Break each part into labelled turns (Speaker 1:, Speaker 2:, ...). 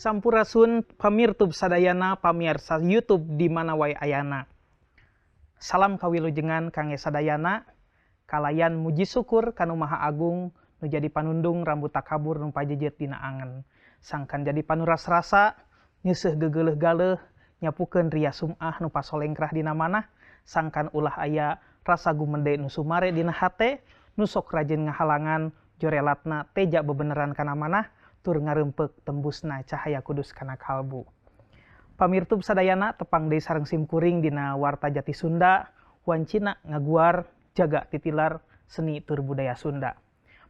Speaker 1: Sampurasun pamirtub sadayana pamirsa YouTube di mana wae ayana. Salam kawilujengan kangge sadayana, kalayan muji syukur kanu Maha Agung nu jadi panundung rambut takabur nu pajejet dina angen. Sangkan jadi panuras rasa nyeuseuh gegeleuh galeuh nyapukeun ria sum'ah nu pasolengkrah dina manah, sangkan ulah aya rasa gumede nu sumare dina hate nu sok rajin ngahalangan jorelatna teja bebeneran kana manah tur ngareumpek tembusna cahaya kudus kana kalbu. Pamirtub sadayana tepang deui sareng simkuring dina Warta Jati Sunda, wancina ngaguar jaga titilar seni tur budaya Sunda.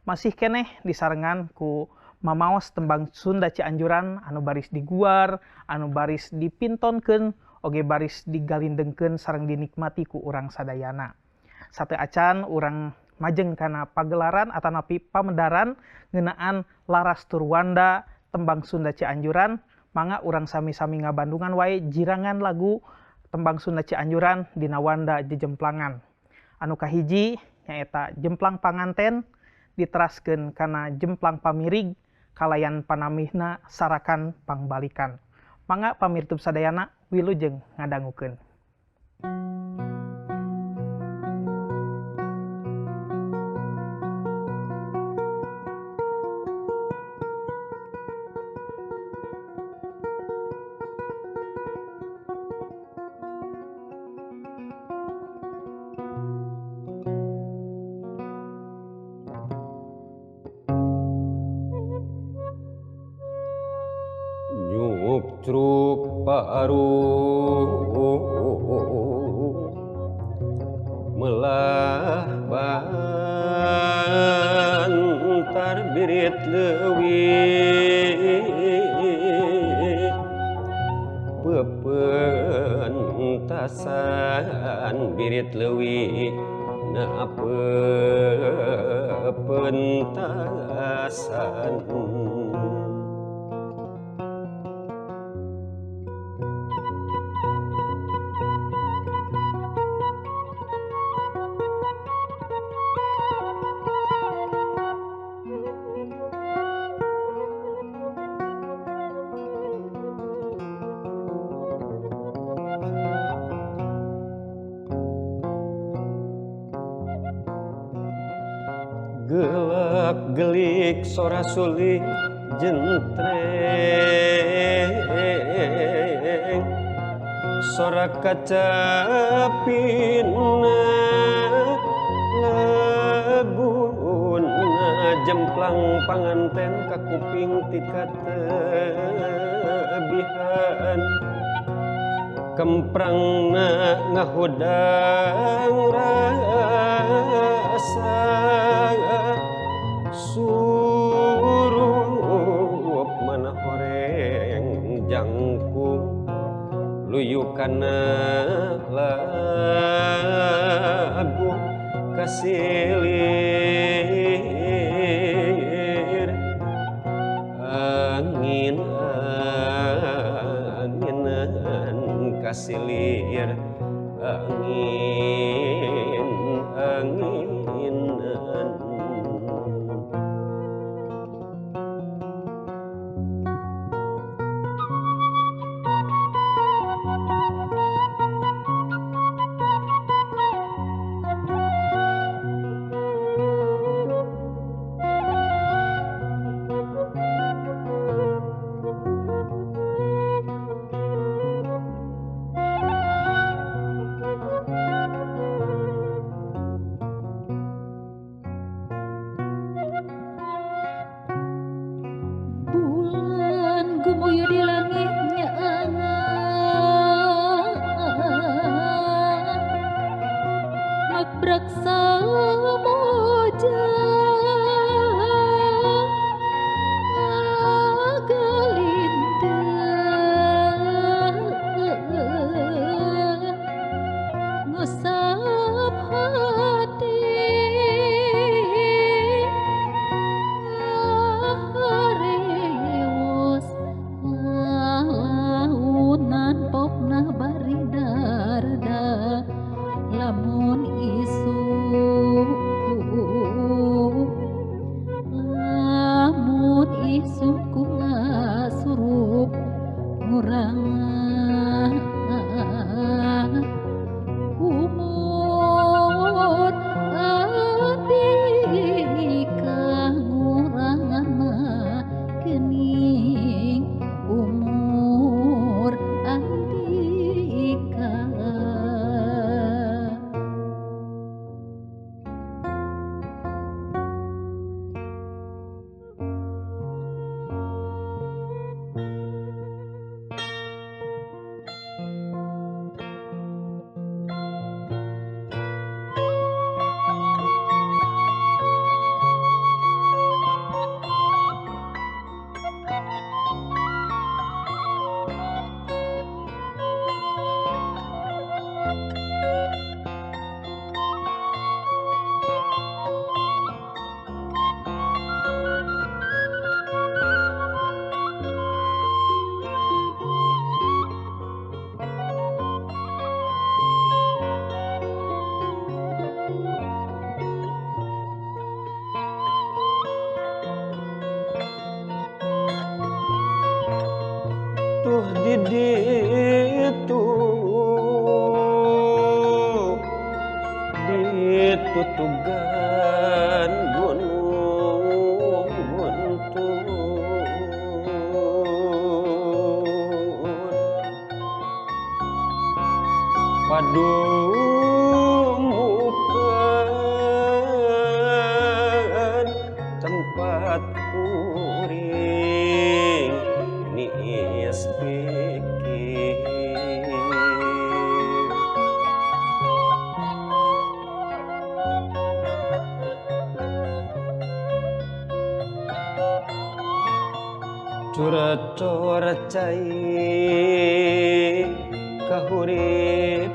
Speaker 1: Masih keneh disarengan ku mamaos tembang Sunda Cianjuran anu baris diguar, anu baris dipintonkeun, oge baris digalindengkeun sareng dinikmati ku urang sadayana. Sate acan urang majeng kana pagelaran atanapi pamedaran ngeunaan laras turwanda tembang Sunda Cianjuran, mangga urang sami-sami ngabandungan wae jirangan lagu tembang Sunda Cianjuran dina wanda jejemplangan. Anu kahiji nyaeta jemplang panganten diteraskeun kana jemplang pamirig kalayan panamihna sarakan pangbalikan. Mangga pamirtub sadayana wilujeng ngadangukeun.
Speaker 2: Truk paru melah bantar birit leuwih pepentasan birit leuwih na pepentasan. Gelak gelik sora suling jentreng sora kacapina laguna jemplang panganten ka kuping tika tebihan kemprangna ngahudang rasa surup mana horeng jangkung luyu kana lagu kasilir angin anginan kasilir angin anginan.
Speaker 3: Kakurangan umur abdi, kakurangan mah geuning umur andika.
Speaker 2: Tuh di ditu ditutugan gunung guntur padumukan tempat kuring niis pikir. Curacor cai kahuripan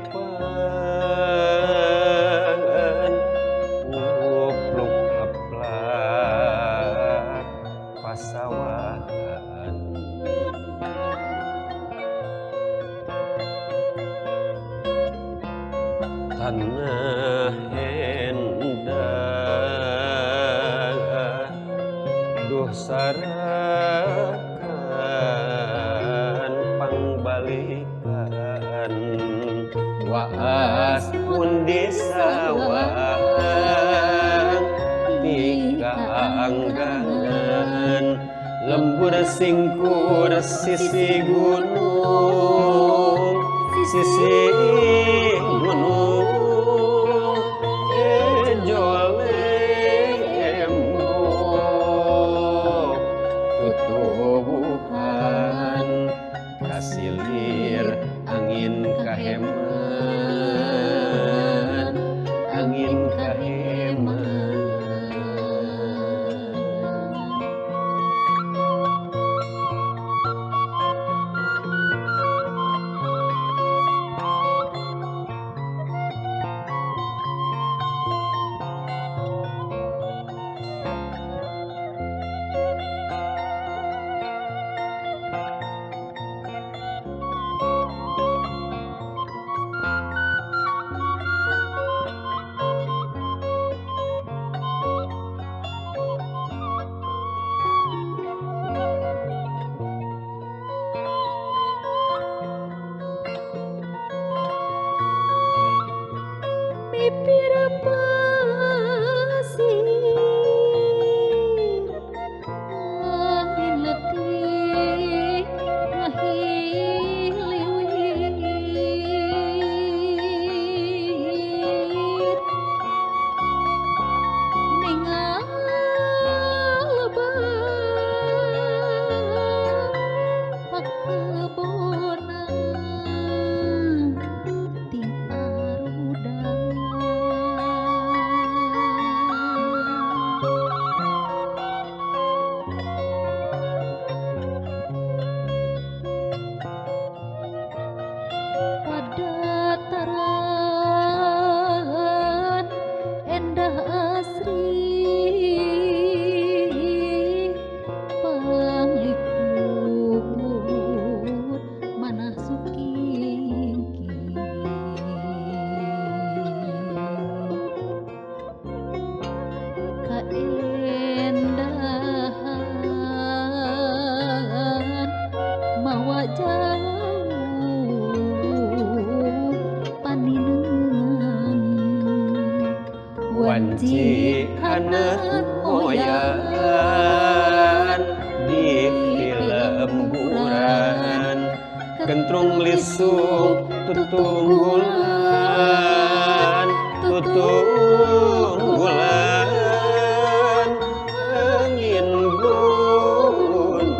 Speaker 2: upluk aplak pasawahan tanah endah duh sarakan pangbalikan waas pun di sawang tika anggangan lembur singkur sisi gunung sisi gunung ejo lembok tutubuhan kasilir angin kaheman angin kaheman.
Speaker 3: Pipir pasir angin letih ngahiliwir ningal lebah pakebonan ting arudang. Padataran endah asri panglipur manah sukir.
Speaker 2: Kunci haneut moyan di film guran kentrung lisung tutunggulan tutunggulan angin gunung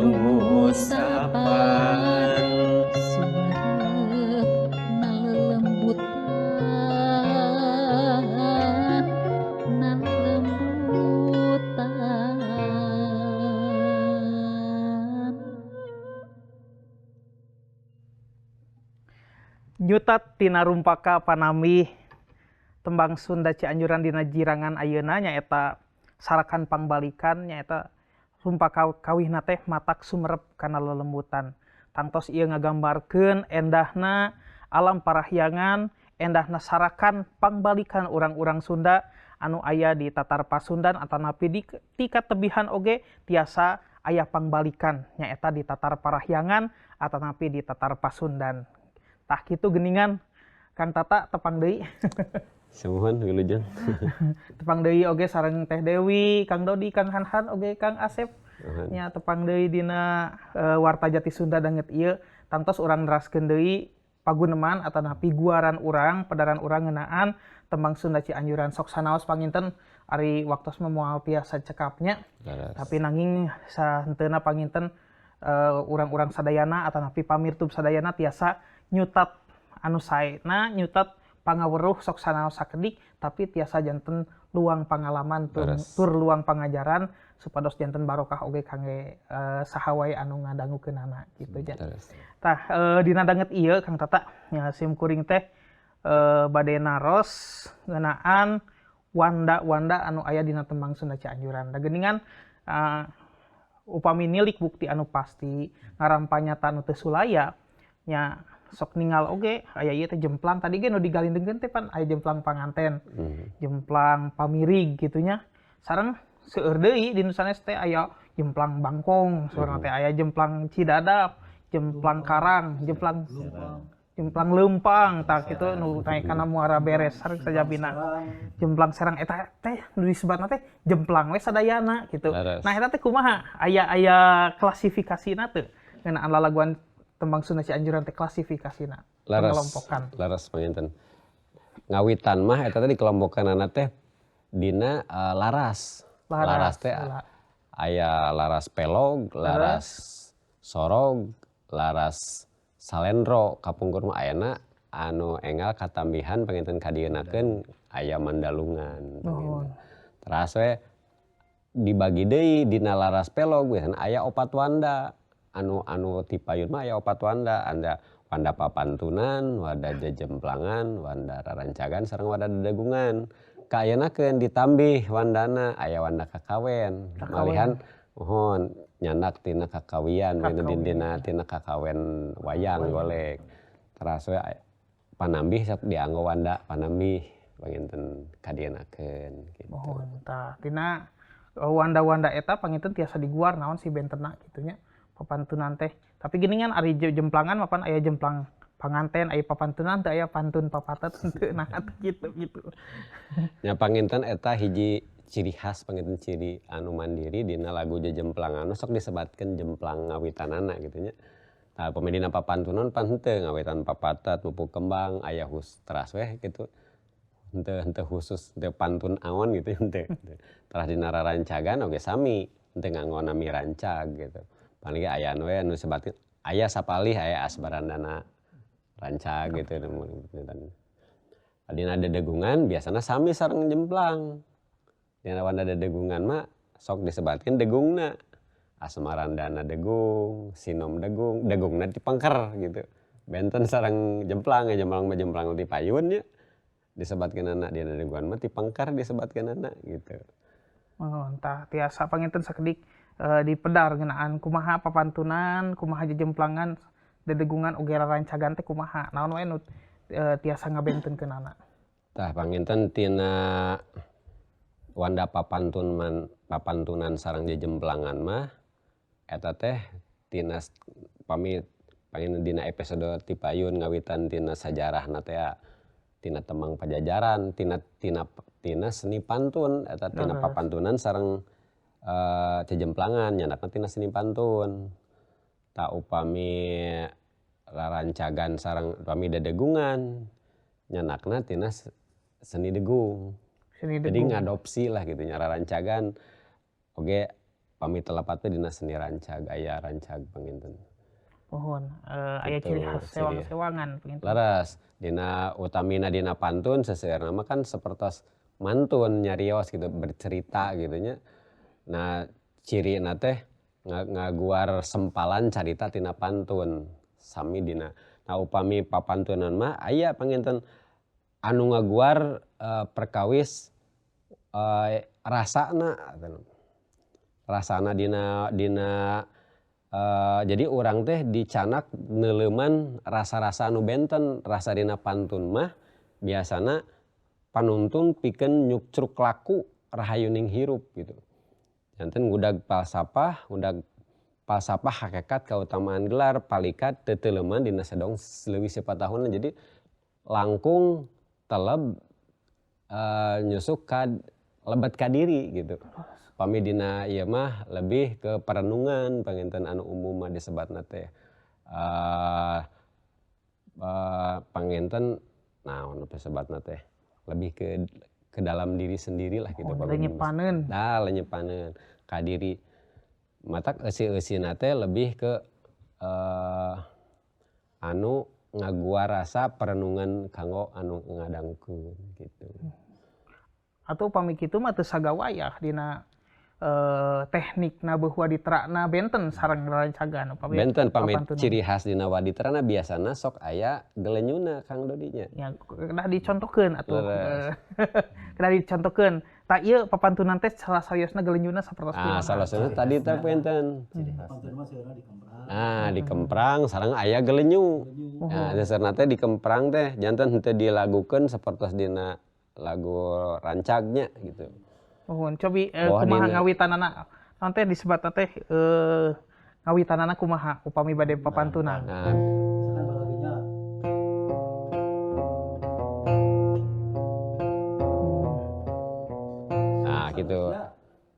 Speaker 2: nu sapan
Speaker 3: sumerep na lelembutan na lelembutan.
Speaker 1: Nyutat tina rumpaka panamih tembang Sunda Cianjuran dina jirangan ayeuna nyaeta sarakan pangbalikan nyaeta rumpaka kawihna teh matak sumerep kana lelembutan. Tangtos ieu ngagambarkeun endahna alam parahyangan, endahna sarakan pangbalikan urang-urang Sunda anu aya di Tatar Pasundan atanapi di tika tebihan oge tiasa aya pangbalikan nyaeta di Tatar Parahyangan atanapi di Tatar Pasundan. Tah kitu geningan Kang Tata tepang deui.
Speaker 2: Sumuhun wilujeng.
Speaker 1: Tepang deui oge sareng Teh Dewi, Kang Dodi, Kang Hanhan oge Kang Asep. Nya tepang deui dina Warta Jati Sunda danget ieu tangtos urang neraskeun deui paguneman atanapi guaran urang, pedaran urang ngeunaan tembang Sunda Cianjuran. Sok sanaos panginten ari waktos mah moal tiasa cekapnya. Tapi nanging sahenteuna panginten urang-urang sadayana atanapi pamirtub sadayana tiasa nyutat anu saena, nyutat pangaweruh sok sanaos sakedik tapi tiasa janten luang pangalaman tur luang pangajaran supados janten barokah oge kangge saha wae anu ngadangukeunana kitu nya. Tah dina danget ieu Kang Tata nya sim kuring teh bade naros ngeunaan wanda-wanda anu aya dina tembang Sunda Cianjuran. Da geuningan upami nilik bukti anu pasti ngarampanyata anu teu sulaya nya sok ningal oge aya ieu teh jemplang tadi ge nu digalindengkeun teh pan aya jemplang panganten, jemplang pamirig kitu nya. Sareng seueur deui di nu sanes teh aya jemplang bangkong, saurna teh aya jemplang cidadap, jemplang karang, jemplang leumpang tah kitu nu naek kana muara beres sareng sajabina. Jemplang serang eta teh nu disebatna teh jemplang we sadayana kitu. Nah eta teh kumaha? Aya klasifikasina teu ngeunaan lalaguan tembang Sunda Cianjuran teh klasifikasina pengelompokan.
Speaker 2: Laras panginten. Ngawitan mah eta teh dikelompokanana teh dina laras. Laras teh aya laras pelog, laras sorog, laras salendro. Kapungkur mah ayana anu enggal katambihan panginten kadieunakeun aya mandalungan. Teras we dibagi deui dina laras pelog biasana aya opat wanda. Anu tipayun mah aya opat wanda, anda wanda papantunan, wanda jejemplangan, wanda rarancagan sareng wanda dedegungan. Kaayanakeun ditambih wandana aya wanda kakawen. Malihan mohon nyandak tina kakawian, dina tina kakawen wayang golek. Teras we panambih sok dianggo wanda panambih panginten kadienakeun kitu.
Speaker 1: Mohon tah tina wanda-wanda eta panginten tiasa diguar naon si bentenna kitu nya. Papantunan teh. Tapi gini kan ari jemplangan mapan aya jemplang panganten, aya papantunan teh aya pantun papatet henteu nah gitu gitu.
Speaker 2: Nya panginten eta hiji ciri khas panginten ciri anu mandiri dina lagu jejemplangan sok disebatkeun jemplang ngawitanana gitu nya. Tah upami dina papantunan pan henteu ngawitan papatet mupuk kembang aya teras weh gitu. Henteu khusus henteu pantun aon gitu henteu. Teras dina rarancagan oge sami henteu nganggo nami rancag gitu. Paling aya anu we anu sebatkeun aya sapalih aya asbarandana rancag gitu. Dina dedegungan biasana sami sareng jemplang. Dina wanda dedegungan mah sok disebatkeun degungna. Asmarandana degung, sinom degung, degungna dipengker gitu. Benten sareng jemplang, jemplang mah jemplang di payun nya. Disebatkeunana dina dedegungan mah dipengker disebatkeunana gitu.
Speaker 1: Oh, entah tiasa panginten sakedik di pedar ngeunaan kumaha papantunan, kumaha jejemplangan, dedegungan oge rarancagan teh kumaha. Naon wae nu tiasa ngabentenkeunana.
Speaker 2: Tah panginten tina wanda papantunan sareng jejemplangan mah eta teh tina pami panginten dina episode tipayun ngawitan tina sajarahna teh tina Temang Pajajaran, tina tina tina seni pantun eta tina papantunan sareng jejemplangan nyandakna tina seni pantun. Tak upami rarancagan sareng upami dedegungan nyandakna tina seni degung.
Speaker 1: Seni
Speaker 2: Jadi
Speaker 1: degung.
Speaker 2: Ngadopsi lah gitu nya rarancagan oge pami telepatnya dina seni rancag aya rancag panginten.
Speaker 1: Muhun, aya
Speaker 2: Gitu,
Speaker 1: ciri khas
Speaker 2: ciri.
Speaker 1: Sewang-sewangan panginten.
Speaker 2: Leres, dina utamina dina pantun seseueurna mah kan sapertos mantun nyarios gitu bercerita gitu nya. Nah, cirina teh ngaguar sempalan carita tina pantun sami dina. Nah, upami papantunan mah aya panginten anu ngaguar perkawis rasana rasana dina dina jadi urang teh dicanak neuleuman rasa-rasa anu benten. Rasa dina pantun mah biasana panuntun pikeun nyukcruk laku rahayuning hirup gitu. Janten ngudag falsafah, ngudag falsafah hakikat kautamaan gelar palikat teuteuleman dina sedong leuwih sapatahunna, jadi langkung teleb nyusuk ka lebet ka diri gitu. Pami dina ieu mah lebih ke perenungan panginten anu umum mah disebatna teh panginten naon disebatna teh lebih ke dalam diri sendiri lah gitu.
Speaker 1: Oh,
Speaker 2: pami
Speaker 1: lenyepaneun.
Speaker 2: Nah, lenyepaneun ka diri. Matak eusi-eusina teh lebih ke anu ngaguar rasa perenungan kanggo anu ngadangukeun gitu.
Speaker 1: Atau upami kitu mah teu sagawayah dina teknikna beuh waditrana benten sareng rarancagan upami
Speaker 2: Benten pami
Speaker 1: papantunan.
Speaker 2: Ciri khas dina waditrana biasana sok aya gelenyuna, Kang Dodi nya.
Speaker 1: Ya, kedah dicontohkeun atuh.
Speaker 2: Leres.
Speaker 1: Kedah dicontohkeun. Tah, ieu papantunan teh salah sawiosna gelenyuna sapertos
Speaker 2: Ah,
Speaker 1: kumaha?
Speaker 2: salah satu tadi teh punten.
Speaker 4: Ciri khas. Pantun mah sebenarnya di kemprang.
Speaker 2: Ah, di kemprang sareng aya gelenyu. Nah, dasarna teh di kemprang teh janten henteu dilagukeun sapertos dina lagu rancagnya gitu.
Speaker 1: Muhun, cobi
Speaker 2: Bahwa
Speaker 1: kumaha ngawitanana? Naon teh disebatna teh ngawitanana kumaha upami bade papantunan?
Speaker 2: Nah,
Speaker 4: Misalkan balaginya
Speaker 2: nah gitu.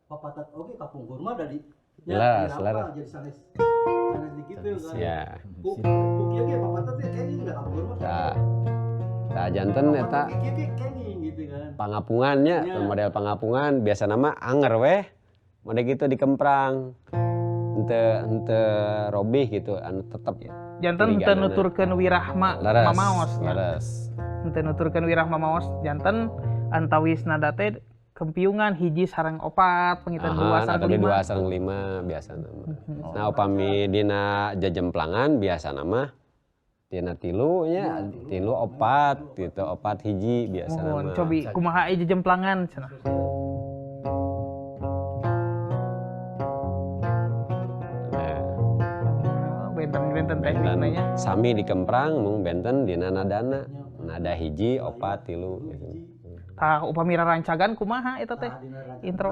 Speaker 4: Papatat oge kapungkur mah dari ya,
Speaker 2: Jelas,
Speaker 4: dirapal
Speaker 2: leres.
Speaker 4: jadi sanes sanes di kitu kan.
Speaker 2: Ya.
Speaker 4: Ku kieu ge papatat teh kenging da kapungkur mah.
Speaker 2: Tah. Tah, janten eta
Speaker 4: Papatat ge kieu ge kenging gitu kan.
Speaker 2: pangapungannya,
Speaker 4: Ya.
Speaker 2: model pangapungan biasa nama anger weh. Model gitu dikemprang. Henteu henteu robih gitu, anu tetep
Speaker 1: Janten henteu
Speaker 2: curigaan.
Speaker 1: nuturkeun wirahma
Speaker 2: Leres,
Speaker 1: mamaos nya.
Speaker 2: leres.
Speaker 1: Henteu nuturkeun wirahma mamaos, janten antawis nada teh kempiungan hiji sareng opat pangitan dua
Speaker 2: Aha,
Speaker 1: sareng
Speaker 2: atau di
Speaker 1: lima.
Speaker 2: dua sareng lima biasa nama. Nah, upami dina jejemplangan biasa nama tina tilu nya, tilu opat gitu, opat hiji biasa
Speaker 1: Muhun,
Speaker 2: nama.
Speaker 1: cobi kumaha ieu jejemplangan cenah.
Speaker 2: Nah,
Speaker 1: Oh, benten-benten
Speaker 2: benten
Speaker 1: teknikna nya.
Speaker 2: sami dikemprang mung benten dina nadana. Nada hiji, opat, tilu gitu.
Speaker 1: Tah, upami rarancagan kumaha eta teh?
Speaker 4: Nah, dina rancag.
Speaker 1: Intro.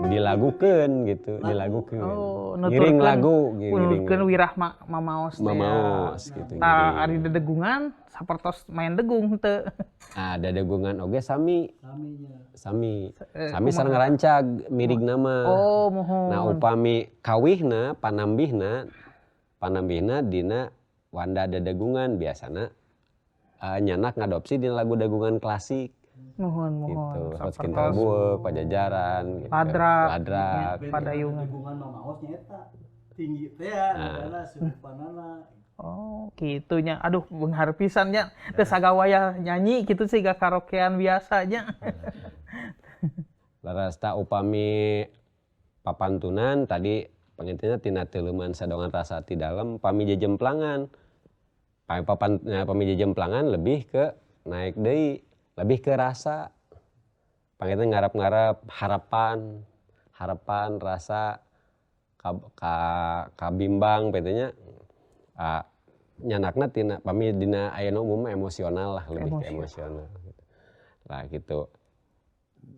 Speaker 2: Dilagukeun gitu, dilagukeun.
Speaker 1: Oh,
Speaker 2: Ngiring
Speaker 1: nuturkeun
Speaker 2: lagu, ngiring
Speaker 1: nuturkeun wirahma mamaos teh.
Speaker 2: mamaos gitu.
Speaker 1: Tah,
Speaker 2: ngiring.
Speaker 1: ari dedegungan sapertos main degung henteu.
Speaker 2: Ah, dedegungan oge sami,
Speaker 4: Saminya.
Speaker 2: sami.
Speaker 1: Eh,
Speaker 2: Sami
Speaker 1: kumaha?
Speaker 2: sareng rancag miring nama.
Speaker 1: Oh, muhun.
Speaker 2: Nah, upami kawihna, panambihna, panambihna dina wanda dedegungan biasana nyanak ngadopsi dina lagu degungan klasik
Speaker 1: Muhun, muhun.
Speaker 2: gitu. Sapertos
Speaker 1: Sapertos
Speaker 2: Kintal Bueuk, Pajajaran gitu.
Speaker 1: Ladrak.
Speaker 2: Ladrak.
Speaker 4: Benten
Speaker 1: Padayungan.
Speaker 4: Degungan mamaosnya eta. Tinggi teh ya,
Speaker 2: Nah.
Speaker 4: nadana surupanana.
Speaker 1: Oh, gitu nya. Aduh, beunghar pisan nya. Teu sagawayah nyanyi gitu sih gak karaokean biasa nya.
Speaker 2: Leres, tah upami papantunan tadi pangintenna tina teuleuman sadongan rasa ti dalem. Pami jejemplangan, pami papan nah, pami jejemplangan lebih ke naik deui, lebih ke rasa panginten ngarap-ngarap harapan harapan rasa ka, ka kabimbang pangintennya ah, nyanakna tina pami dina ayeuna umum mah emosional lah, lebih ke emosional gitu. Lah gitu,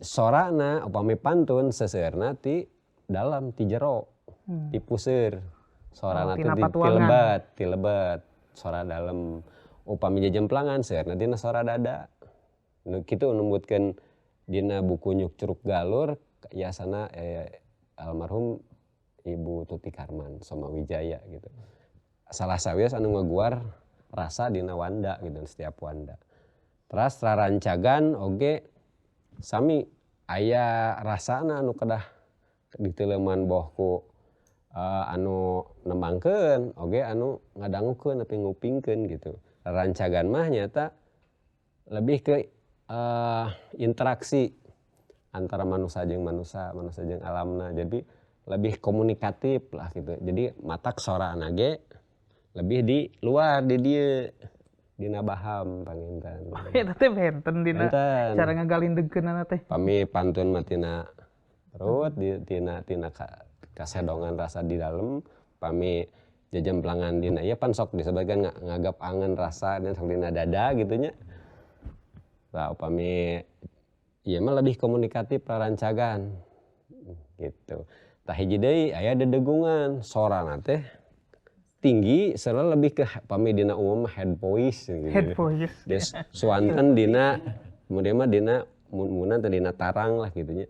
Speaker 2: sorana upami pantun seseueurna ti dalam, ti jero, ti puseur sorana
Speaker 1: Oh,
Speaker 2: teh
Speaker 1: tina
Speaker 2: ti
Speaker 1: patuangan.
Speaker 2: lebet, ti lebet sora dalem. Upami jejemplangan seueurna dina sora dada. Nu kitu numutkeun dina buku Nyuk Curug Galur yasana almarhum Ibu Tuti Karman Somawijaya gitu. Salah sawios anu ngaguar rasa dina wanda gitu setiap wanda. Teras rarancagan oge sami aya rasana anu kedah diteleuman boh ku anu nembangkeun oge anu ngadangukeun tapi ngupingkeun gitu. Rancagan mah nyata lebih ke interaksi antara manusia jeung manusia, manusia jeung alamna. Jadi lebih komunikatif lah gitu. Jadi matak sorana ge lebih di luar di dieu dina baham panginten.
Speaker 1: Eta teh benten dina cara ngagalindegkeunana teh.
Speaker 2: Pami pantun mah tina perut di tina tina kasedongan rasa di dalam, pami jejemplangan dina ieu pan sok disebutkan ngagap angen rasa dan sok dina dada gitu nya. Tah upami ieu mah lebih komunikatif rarancagan gitu. Tah hiji deui aya dedegungan sorana teh tinggi selalu lebih ke pami dina umum head voice gitu.
Speaker 1: Head voice.
Speaker 2: Des suanten dina kemudian mah dina mun-munan teh dina tarang lah gitu nya.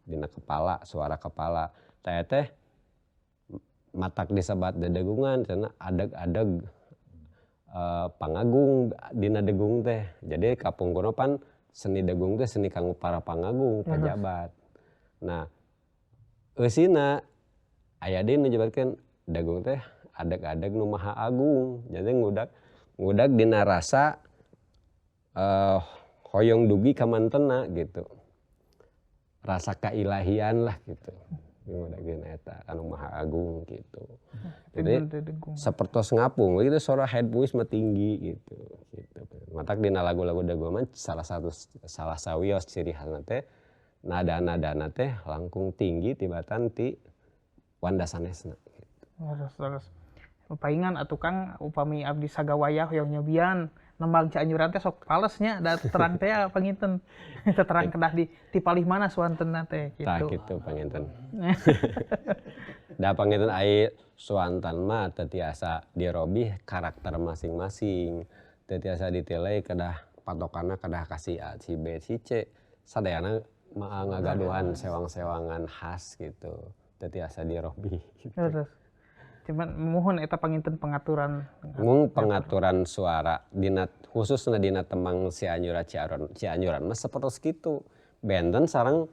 Speaker 2: Dina kepala, suara kepala. Tah teh matak disebat dedegungan cenah adeg-adeg pangagung dina degung teh. Jadi kapungkurna pan seni degung teh seni kanggo para pangagung, pejabat. Nah, eusina aya deui nu nyebatkeun degung teh adeg-adeg nu maha agung. Jadi ngudag dina rasa hoyong dugi ka mantena gitu. Rasa kailahian lah gitu. Ngudag dina eta anu maha agung gitu. Jadi sapertos ngapung gitu suara head voice mah tinggi gitu gitu. Matak dina lagu-lagu degung mah salah satu salah sawios ciri khasna teh nada-nadana teh langkung tinggi tibatan ti wanda sanesna gitu.
Speaker 1: Terus paingan atuh Kang upami abdi sagawayah hoyong nyobian nembang Cianjuran teh sok pales nya da terang teh panginten. Terang kedah di ti palih mana suantenna teh gitu.
Speaker 2: Tah kitu panginten. Da panginten ai suanten mah teu tiasa dirobih karakter masing-masing. Teu tiasa ditilai kedah patokanna kedah ka si A, si B, si C. Sadayana mah ngagaduhan sewang-sewangan khas gitu. Teu tiasa dirobih gitu.
Speaker 1: Terus. Cuman muhun eta panginten pengaturan.
Speaker 2: Mung pengaturan suara dina khususna dina tembang Cianjur Cianjuran mah sapertos kitu. Benten sareng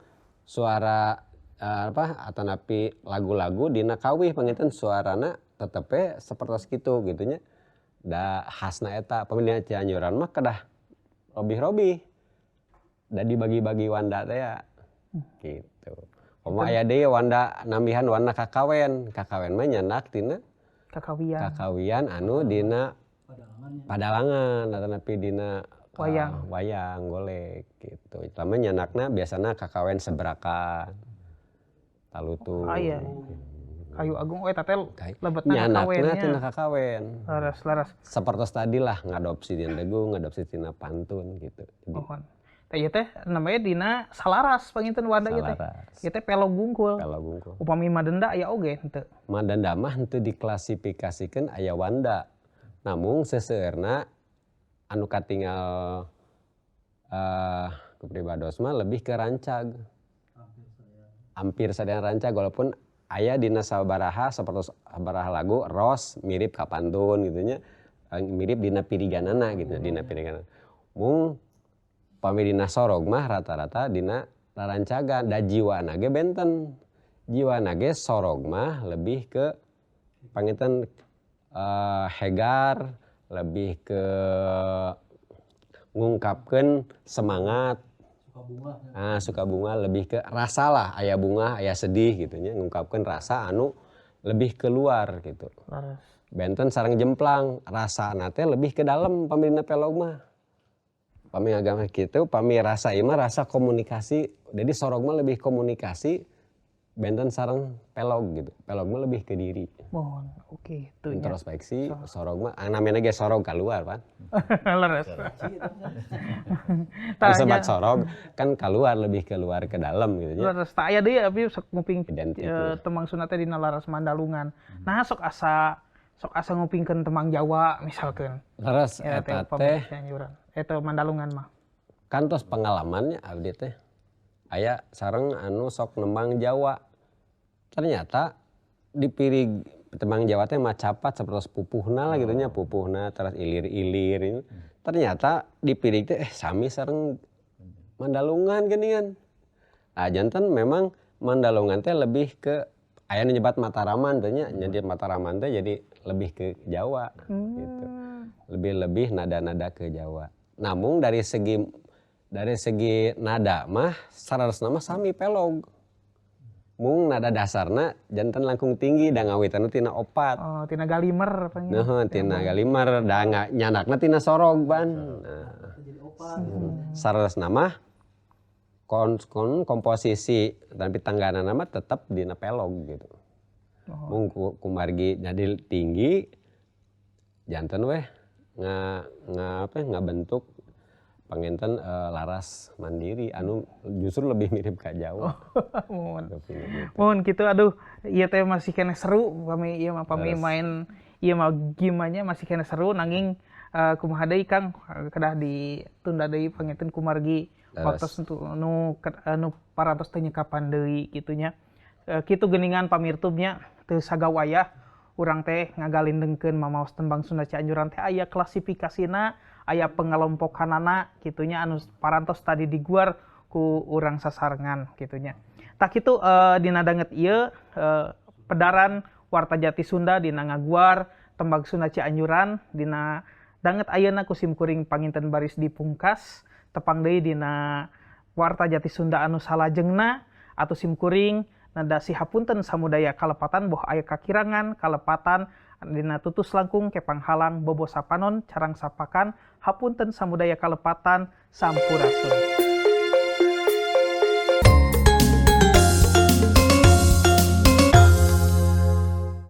Speaker 2: suara apa atanapi lagu-lagu dina kawih panginten suarana tetepe sapertos kitu gitu nya. Da khasna eta pami dina Cianjuran mah kedah robih-robih. Da dibagi-bagi wanda teh ya. Gitu. Komo aya deui wanda nambihan wanda kakawen. Kakawen mah nyandak tina
Speaker 1: kakawian.
Speaker 2: Kakawian anu dina padalangan atanapi dina
Speaker 1: wayang.
Speaker 2: Wayang golek gitu. Lama nyandakna biasana kakawen sebrakan. Talutu.
Speaker 1: Ah iya. Kayu agung eta teh lebetna
Speaker 2: nyandakna tina kakawen.
Speaker 1: Leres leres.
Speaker 2: Sapertos tadi lah ngadopsi dina degung, ngadopsi tina pantun gitu. Jadi,
Speaker 1: mohon. Teh ieu teh namanya dina salaras panginten wanda ieu teh. Ieu teh pelog gungkul.
Speaker 2: Pelog gungkul.
Speaker 1: Upami madenda aya oge henteu.
Speaker 2: Madenda mah henteu diklasifikasikeun aya wanda. Namung seseueurna anu katingal ku pribados mah lebih ke rancag. Hampir sadayana rancag walaupun aya dina sabaraha sapertos sabaraha lagu ros mirip ka pantun gitu nya. Mirip dina piriganana gitu, dina piriganana. Mung pami dina sorog mah rata-rata dina rarancagan da jiwana ge benten. Jiwana ge sorog mah lebih ke panginten hegar, lebih ke ngungkapkeun semangat.
Speaker 4: Suka bunga.
Speaker 2: Ah, suka bunga lebih ke rasa lah, aya bunga, aya sedih gitu nya, ngungkapkeun rasa anu lebih keluar gitu.
Speaker 1: Leres.
Speaker 2: Benten sareng jemplang, rasana teh lebih ke dalam pami dina pelog mah. Pami agama kitu, pami rasa ieu mah rasa komunikasi. Jadi sorog mah lebih komunikasi, benten sareng pelog gitu. Pelog mah lebih ke diri.
Speaker 1: Mohon, oke itu nya.
Speaker 2: Introspeksi, sorog mah namina ge sorog keluar pan.
Speaker 1: Leres.
Speaker 2: Kan sebat sorog kan keluar lebih keluar ke dalam gitu nya.
Speaker 1: Leres, tah aya deui abi sok nguping
Speaker 2: Identik.
Speaker 1: Tembang Sunda teh dina laras Mandalungan. Nah sok asa Sok asa ngupingkeun tembang Jawa misalkeun.
Speaker 2: Leres
Speaker 1: Ya teh
Speaker 2: eta
Speaker 1: upami
Speaker 2: teh
Speaker 1: Cianjuran. Eta Mandalungan mah.
Speaker 2: Kantos pengalamannya abdi teh aya sareng anu sok nembang Jawa. Ternyata dipirig tembang Jawa teh macapat seperti pupuhna lah gitu nya, pupuhna terus ilir-ilir ini. Ternyata dipirig teh sami sareng Mandalungan geuningan. Nah, janten memang Mandalungan teh lebih ke aya nu nyebat Mataraman teh nya, jadi Mataraman teh jadi lebih ke Jawa gitu. Lebih-lebih nada-nada ke Jawa. Namun dari segi nada mah saleresna mah sami pelog. Mung nada dasarna janten langkung tinggi da ngawitanna tina opat.
Speaker 1: Oh, tina galimer apa nya?
Speaker 2: Nuhun tina galimer da nyandakna tina sorog ban. Nah,
Speaker 4: Jadi opat.
Speaker 2: Saleresna mah kon, kon komposisi tapi tangganana mah tetep dina pelog gitu. Mung kumargi jadi tinggi janten weh nga nga apa ya, ngabentuk panginten laras mandiri anu justru lebih mirip ka Jawa.
Speaker 1: Muhun.
Speaker 2: Gitu.
Speaker 1: Muhun gitu, aduh, ieu teh masih keneh seru pami ieu mah, pami
Speaker 2: Leres.
Speaker 1: main ieu mah gimanya masih keneh seru, nanging kumaha deui Kang, kedah ditunda deui panginten kumargi
Speaker 2: Leres.
Speaker 1: waktos nu nu parantos teu nyekapan deui kitu nya. Kitu geuningan pamirtubnya, teu sagawayah urang teh ngagalindengkeun mamaos tembang Sunda Cianjuran teh aya klasifikasikasina, aya pengelompokanana kitunya anu parantos tadi diguar ku urang sasarengan kitunya. Tah kitu, dina danget ieu pedaran Warta Jati Sunda dina ngaguar tembang Sunda Cianjuran dina danget ayeuna ku sim kuring panginten baris dipungkas. Tepang deui dina Warta Jati Sunda anu salajengna. Atau sim kuring nada sihapunten samudaya kalepatan, boh aya kakirangan kalepatan dina tutus langkung kepang halang bobo sapanon carang sapakan. Hapunten samudaya kalepatan, sampurasun.